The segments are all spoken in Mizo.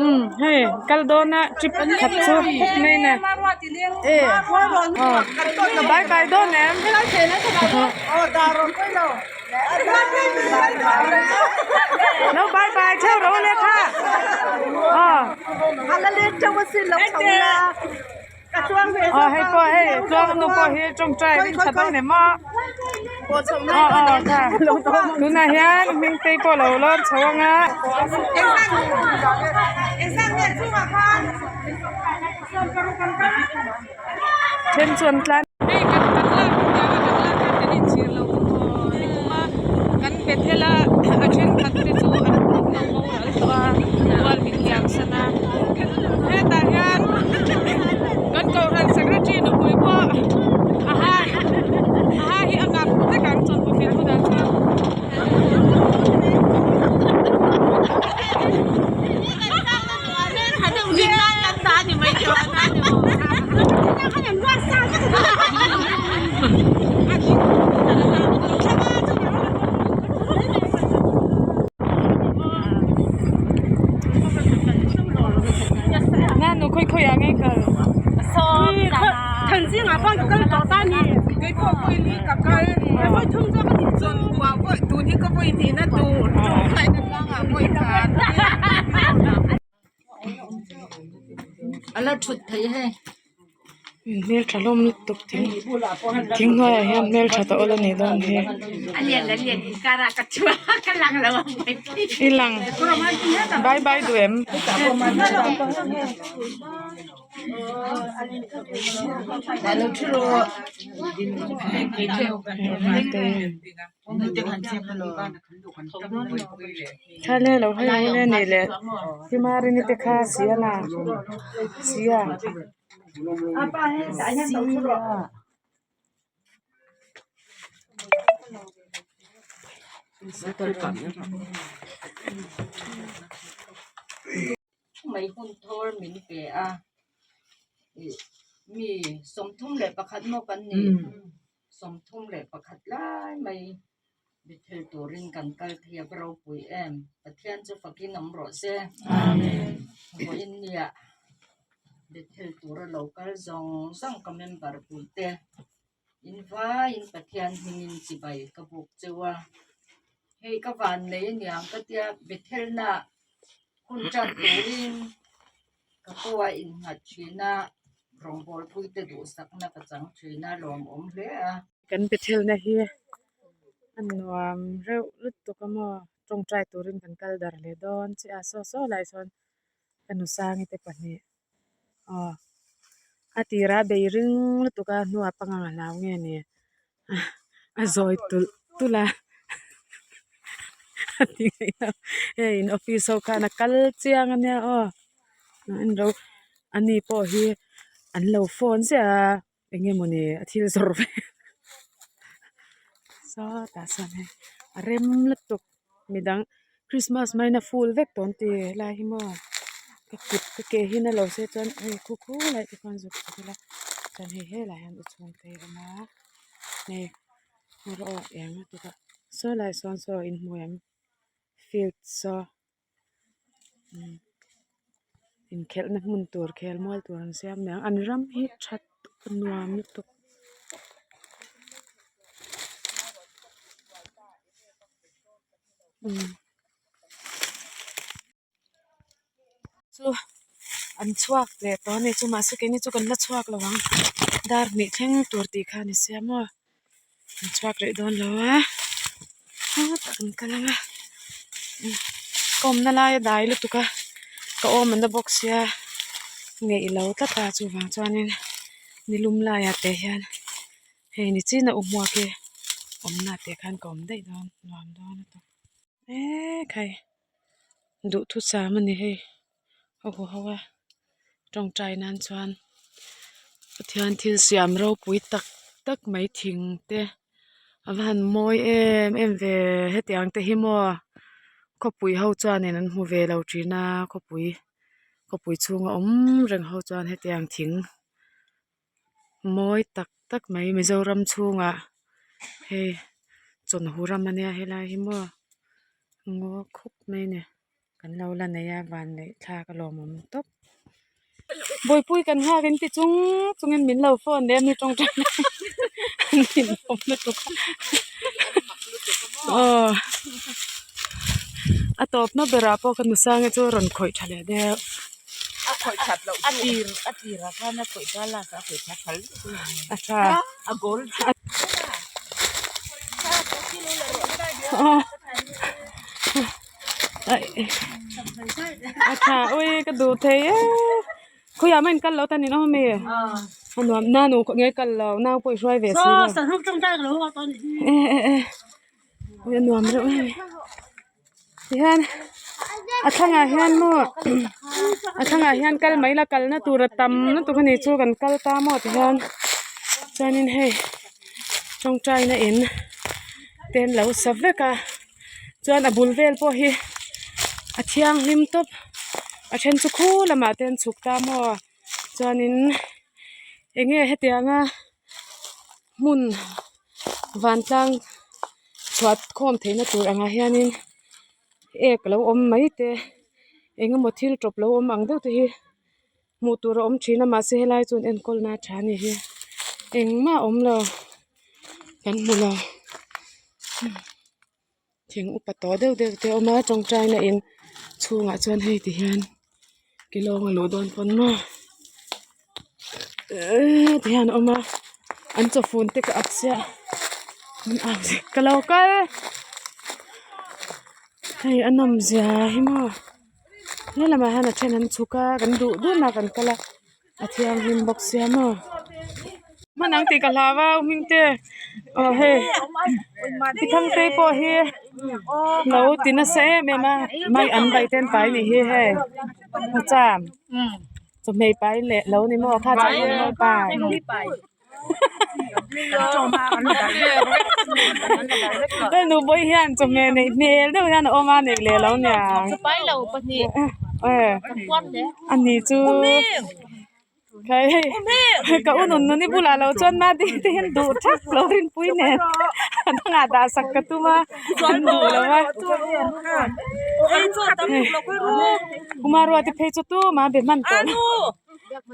Umm hei kal dawn a trip khat chu khawp mai a ni aw bye bye dawn em lo bye bye theuh ro le kha aw aw hei pawh hei tluang nu pawh hi tawngtai ring tha dawn em aw aw aw tha tunah hian hmingtei pawh a lo lawn chho ang a. Then chu an tlan. Hei kan kan lak tianga kan lak hian kan inchhir lo aw ni kum a kan bethel a a thenkhat te chu an lo boral tawh a mual min liam san a hetah hian kan kohhran secretary nupui pawh a ha a ha hi a ngap vek ang chawlhbawk hian hunah chuan. Hmeltha hlawm lutuk thing thing hnuaiah hian hmeltha ta awlh a nih dawn hi i lang bye bye duh em. Thale lo hei ho le nih leh Himarini te kha sia na sia. Mai hun thawr min pe a ih mi 31 maw kan ni 31 lai mai Bethel turin kan kal thei a va ropui em Pathian chu fakin awm rawh se vawiin nia Bethel tura lo kal zawng zawng ka member puite in vaiin Pathian hmingin chibai ka buk cheu a hei ka van nei aniang ka tia Bethel na hun tan turin ka pawh a innghat thin a rawngbawl puite duhsakna ka chang thin a lawmawm hle a. Kan Bethel na hi a nuam reuh lutuk a maw tawngtai turin kan kal dar leh dawn chiah a saw saw lai sawn ka nusangi te pahnih aw a tirah a bei ring lutuk a hnuah pangang a hlau nge ni a zawi tulh tulh a a ti ngaih a hei in office ho khan a kal chiang a nia aw an lo ani pawh hi an lo phone ziah a. Eng nge mawni a thil zawrh ve sawtah sawn hei a rem lutuk midang christmas hmain a full vek tawh an ti helai hi maw ka kut ka ke hi na lo se chuan hei khu khu lai te khuan zuk thei ila chuan hei helai hian u chhung te a awm a hei erawh eng lutuk a saw lai sawn saw in hmu em field saw. Inkhelhna hmun tur khel mual tur an siam aniang an ram hi that nuam lutuk. Chu an chhuak leh tawh a ni chu mahse keini chu kan la chhuak lo ang dar hnih thleng tur tih kha a ni sia maw an chhuak rih dawn lo a hetah kan kal ang a ka awmna lai a dai lutuk a ka awm a na bawk sia ngeih lo tlat a chuvang chuanin nilum laiah te hian hei ni chin a u hmuak hi awmna te khan ka awm daih dawn nuam dawn lutuk ekhai duhthusam a ni hei a hu ho a tawngtai nan chuan Pathian thil siam ropui tak tak mai thing te a va han mawi em em ve hetiang te hi maw khawpui ho chuanin an hmu ve lo thin a khawpui khawpui chhunga awm reng ho chuan hetiang thing mawi tak tak mai Mizoram chhungah hei chawnhu ram ania helai hi maw ngaw khup mai a ni. Kan lo la nei a vanneih thlak a lawmawm tawp. Bawihpui kan nghak in ti chung chungin min lo phone leh a mi tawngtai na an inawm lutuk a aw a tawpna berah pawh ka nusanga chu a rawn khawih tha leh deuh. A khawih that loh chu a tir a tirah khan a khawih tha lak a khawih tha tha lutuk a tha a goal aw. A tha ui ka duh thei e khawiah mah in kal lo ta ni nawm ami a nuam na nu nge kal lo nau pawh i hruai ve si lo e e e ui a nuam reuh em tihian a thlangah hian maw a thlangah hian kal mai la kalna tur a tam lutuk a ni chu kan kal ta maw tihian chuanin hei tawngtaina in te an lo sa vek a. Chuan a bul vel pawh hi a thianghlim tawp a then chu khu lamah te an chhuk ta maw chuanin eng nge hetianga hmun vantlang chhuat khawm theihna tur angah hianin ek alo awm mai te eng emaw thil tawp lo awm ang deuh te hi hmuh tur a awm thin a mahse helai chu an enkawl na tha a ni hi engmah a awm lo kan hmu lo thing upa tawh deuh deuh te a awm a tawngtai na in chhungah chuan hei ti hian kelawng a luh dawn pawn maw eee ti hian a awm a an chawfun te ka ak chiah ka lo kal hei a nawm zia hi maw. He lamah hian a then an chhuk a kan duh duh na kan kal a a thianghlim bawk sia maw hman ang tih ka hlau a u hming te aw hei pi thangtei pawh hi lo ti nasa em em a mai an bai te an pai anih hi hei cham chawhmeh pai leh lo ni maw kha chuan pai. Hei nupui hian chawhmeh neih hmel deuh hian a awm a neih leh lo niang ani chu hei hei ka u nun nuni bulah lo chuan mahni te hian duh thak lo rinpui nen a dangah dah sak ka tum a an duh lo a hei Umarua te phei chu tumah a be hman tawh lo.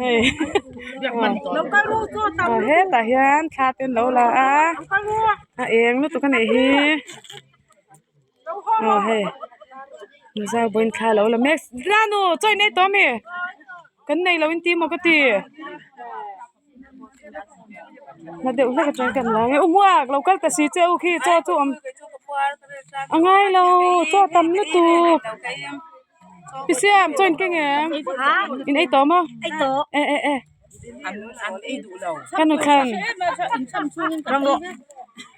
Hei aw hetah hian thla te an lo la a a eng lutuk a nih hi aw hei mizo pawhin thla a lo la mek nanu chaw in ei tawh ami kan nei lo in ti maw ka ti hla deuh hlek atang kan la nge u hmuak lo kal ta si che u khi chaw chu awm a ngai lo chaw tam lutuk. Pi Siam chaw in keng em? In ei tawh maw? Ei tawh. E e e. An an ei duh lo. Ka nu thlan.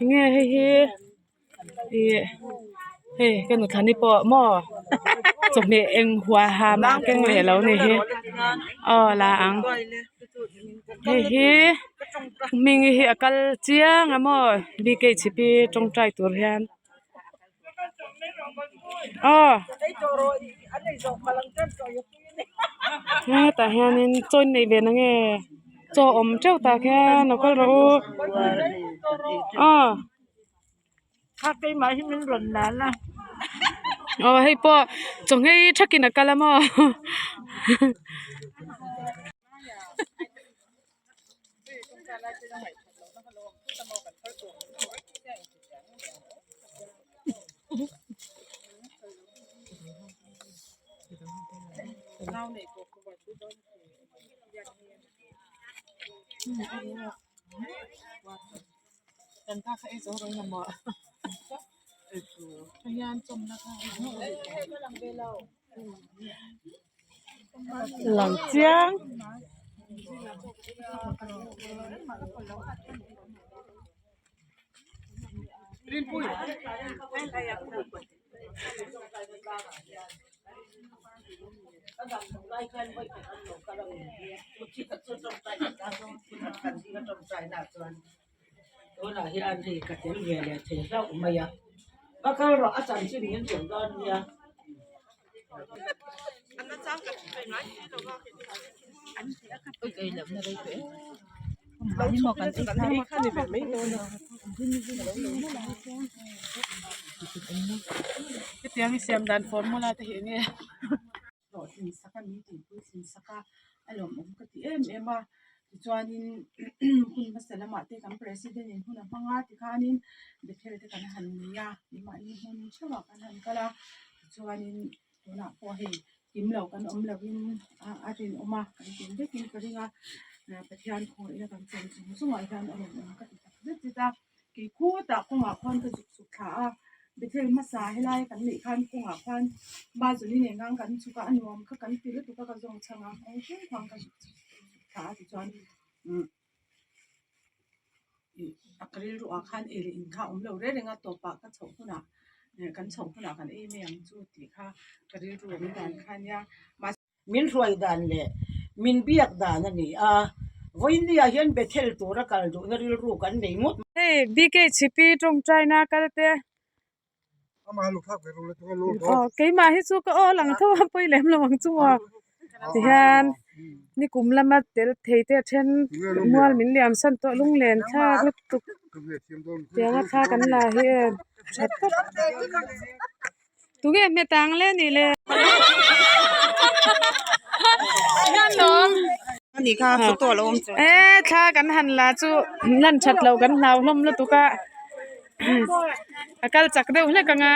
Nge hei hi ih hei ka nu thlan hi pawh maw chawhmeh eng hua ha mah keng leh lo ni hi aw la ang hei hi hming hi a kal chiang a maw BKHP tawngtai tur hian. Aw hetah hianin chaw in nei ve na nge chaw awm teuh tah khian lo kal rawh u aw aw hei pawh chaw nghei thakin a kal a maw. Lang chiang. Tunah hian hei ka tel ve leh thei hlauh mai a, va kal rawh a chanchin min hrilh dawn nia. Hetiang hi siam dan formula te hi eng nge? Hlawhtlin sak a min tihpui thin sak a, a lawmawm ka ti em em a. Tichuanin hun hmasa lamah te kan president in hun a hmang a tikhanin Bethel te kan han nei a, keimahni hmun theuhah kan han kal a. Tichuanin tunah pawh hei kim lo kan awm lovin a rinawm a, kan kim vekin ka ring a. Pathian khawngaihna kan chan chung chungah hian a lawmawm ka ti tak zet zet a. Kei khutah kawngah khuan ka zuk chhuk thla a, Bethel hmasa helai kan neih khan kawngah khuan Bazuli nen khan kan chhuk a, a nuam kha kan ti lutuk a ka zawng chhang a, kawng thleng khuan ka zuk chhuk thla a tichuan umm ih a ka rilru ah khan ei leh in kha a awm lo reng reng a, tawpah ka chhoh hunah kan chhoh hunah kan ei mai ang chu tih kha ka rilru awm dan kha a nia mahse. Min hruai dan leh min biak dan a ni a, vawinia hian Bethel tura kal duhna rilru kan nei ngawt. Hei BKHP tawngtaina kal te. Aw keimah hi chu ka aw lang tho a pawi lem lo ang chu maw tihian nikum lama tel thei te a then mual min liam san tawh lunglen thlak lutuk tianga thla kan la hi em tha tawp. Tunge hmet ang le nih le. E thla kan han la chu lan that loh kan hlau hlawm lutuk a a kal chak deuh hlek ang a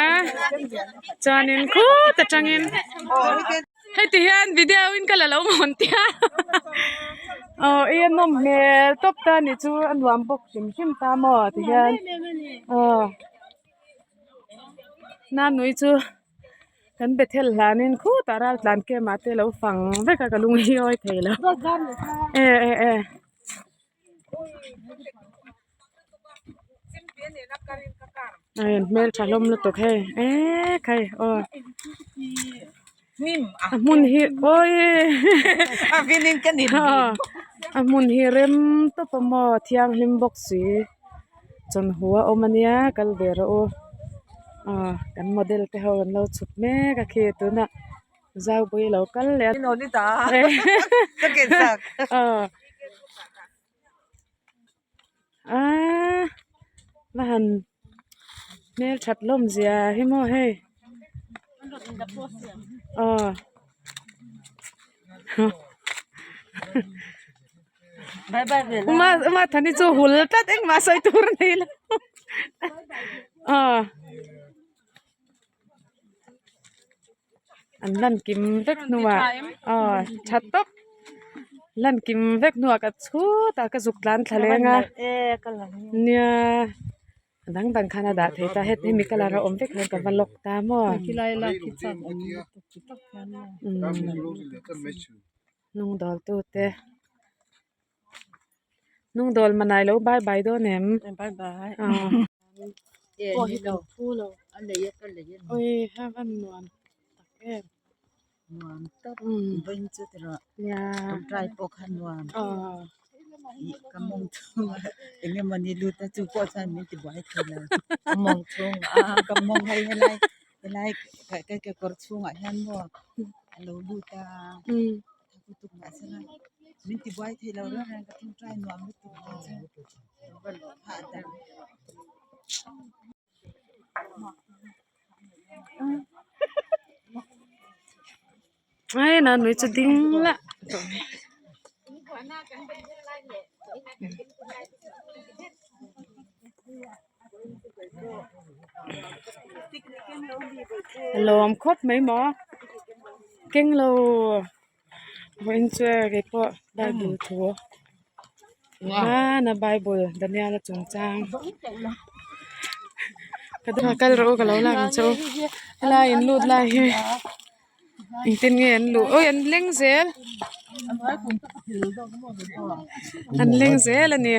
chuanin khut atangin heti hian video in ka la lo ngawn tia aw i a nawm hmel tawp ta nih chu a nuam bawk hrim hrim ta maw ti hian aw. Nanui chu kan Bethel hlanin khutah ral tlan kem ah te lo fang vek a ka lung hi awi thei lo e e e. A in hmeltha hlawm lutuk hei eee khai aw a hmun hi awii a hmun hi rem tawp a maw thianghlim bawk si chawhnu a awm ania kal ve rawh u aw kan model te ho an lo chhuk mek a khi tunah zaupui a lo kal leh a aw aaa va han hmel that hlawm zia hi maw hei aw uma uma thani chu hul tlat engmah sawi tur a nei lo aw an lan kim vek hnuah aw tha tawp lan kim vek hnuah ka chhutah ka zuk tlan thla leng a nia a dang dang khan a dah thei ta het hemi colour a awm vek hian ka va lock ta maw hnung dawl tu te hnung dawl manai lo bye bye dawn em aw. Pawh hi kan phu lo ui ha van nuam tak em nia umm. Ai na nui chu ding lah a lawm khawp mai maw keng lo. Vawiin chu e keipawh bible thu hmana bible Daniel-a chungchang ka kal rawh u ka lo lak ang che u helai in lut lai hi engtin nge an luh awi an leng zel an leng zel a ni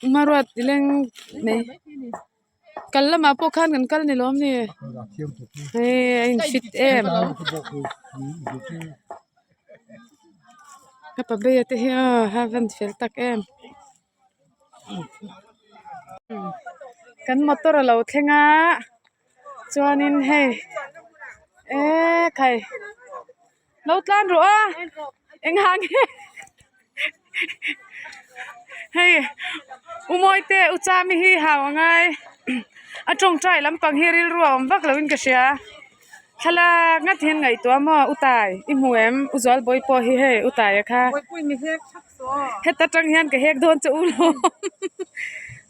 hmaruat i leng mai. Kal lamah pawh khan kan kal ni lawm ni hei a in fit em ka pa beia te hi aw a van fel tak em kan motor a lo thleng a chuanin hei eee khai lo tlan rawh a eng hah nge hei u mawi te u chami hi hau a ngai. A tawngtai lampang hi rilru a awm vak loin ka hria. Thlalak ngat hian ngaihtuah maw u Tai i hmu em u Zualbawi pawh hi hei u Taia kha heta tang hian ka hek dawn che u lo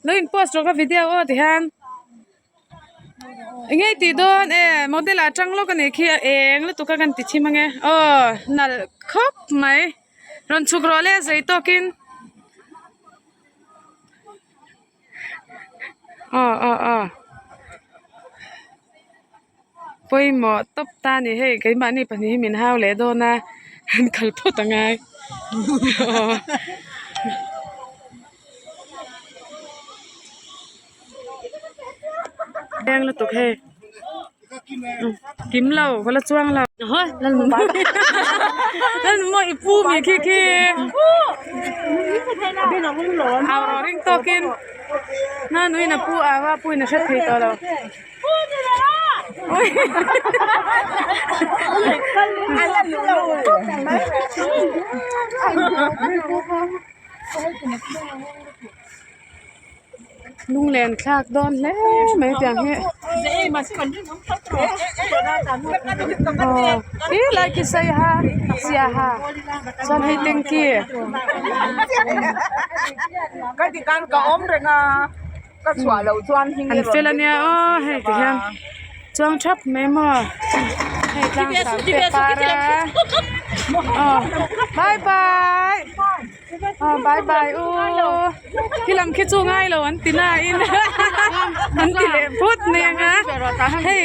lo in post rawh ka video aw ti hian eng nge tih dawn e model ah tang lawk a nih khi a eng lutuk a kan ti thim ange aw nalh khawp mai rawn chhuk rawh le zei tawkin. Aw aw aw pawimawh tawp ta a ni hei keimahni pahnih hi min hau leh dawn a an kal phawt a ngai aw. Leng lutuk hei kim lo ka la chuang lo lalnunmawi i pu mi khi khi au rawh ring tawkin nanuin a pu au a puin a hre thei tawh lo. Lunglen thlak dawn hle mai tiang hi aw khi lai khi saiha siaha chuan hei tanky an fel ania aw hei ti hian chuang thap mai maw hei tlang sang te par a aw bye bye. Aw bye bye u khi lam khi chu ngai lo an ti na in an ti leh phut mai ang a hei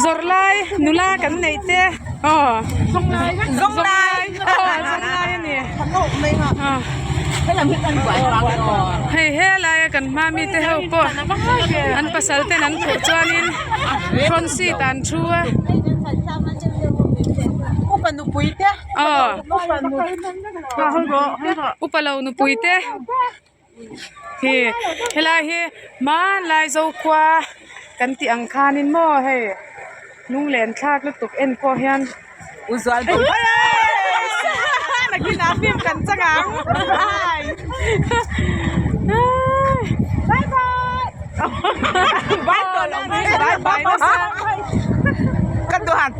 zawrh lai nula kan neih te aw zawnglai aw zawnglai a ni aw hei helai a kan hma mi te ho pawh an pasal ten an phurh chuanin front seat ah an thu a. Aw. Upa lo nupui te hi helai hi hmanlai zokhua kan tih ang khanin maw hei lunglen thlak lutuk en pawh hian Ka duat.